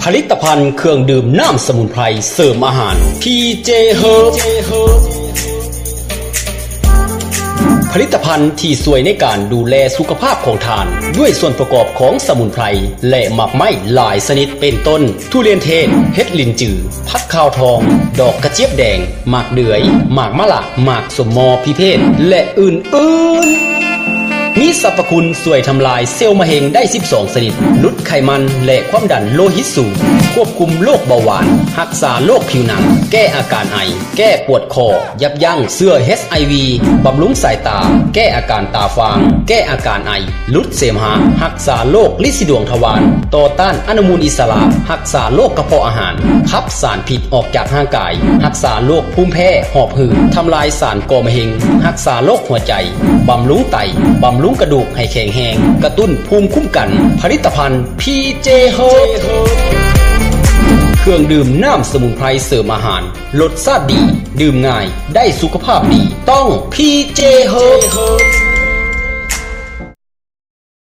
ຜະລິດຕະພັນເຄື່ອງດື່ມນ້ຳສະໝຸນໄພເສີມອາຫານ ພີເຈ Herb ຜະລິດຕະພັນທີ່ຊ່ວຍໃນການດູແລສຸຂະພາບຂອງທ່ານ ດ້ວຍສ່ວນປະກອບຂອງສະໝຸນໄພ ແລະ ໝາກໄມ້ຫຼາຍຊະນິດ ເປັນຕົ້ນ ທຸລຽນເທດ, ເຫັດລິນຈື, ຜັກຂາວທອງ, ດອກກະຈຽບແດງ, ໝາກເດືອຍ, ໝາກມະລະ, ໝາກ ສົມມໍພິເພກ ແລະ ອື່ນໆ. ມີສັບພະຄຸນຊ່ວຍທຳລາຍເຊວມະເຮັງໄດ້ສິບສອງຊະນິດ, ຫຼຸດໄຂມັນ ແລະ ຄວາມດັນໂລຫິດສູງ, ຄວບຄຸມໂລກເບົາຫວານ, ຮັກສາໂລກຜິວໜັງ, ແກ້ອາການໄອ, ແກ້ປວດຄໍ, ຢັບຢັ້ງເຊື້ອ ເອັດໄອວີ, ບຳລຸງສາຍຕາ, ແກ້ອາການຕາຟາງ, ແກ້ອາການໄອ, ຫຼຸດເສມະ, ຮັກສາໂລກລິດສີດວງທະວານ, ຕໍ່ຕ້ານອະນຸມູນອິດສະຫຼະ, ຮັກສາໂລກກະເພາະອາຫານ, ຂັບສານພິດອອກຈາກຮ່າງກາຍ, ຮັກສາໂລກພູມແພ້ຫອບຫືດ, ທຳລາຍສານກໍ່ມະເຮັງ, ຮັກສາໂລກຫົວໃຈ, ບຳລຸງໄຕ, ບຳລຸງກະດູກໃຫ້ແຂງແຮງ, ກະຕຸ້ນພູມຄຸ້ມກັນ. ຜະລິດຕະພັນ ພີເຈ Herb ເຄື່ອງດື່ມນ້ຳສະໝຸນໄພເສີມອາຫານ ລົດຊາດດີ, ດື່ມງ່າຍ, ໄດ້ສຸຂະພາບດີ, ຕ້ອງ ພີເຈ Herb.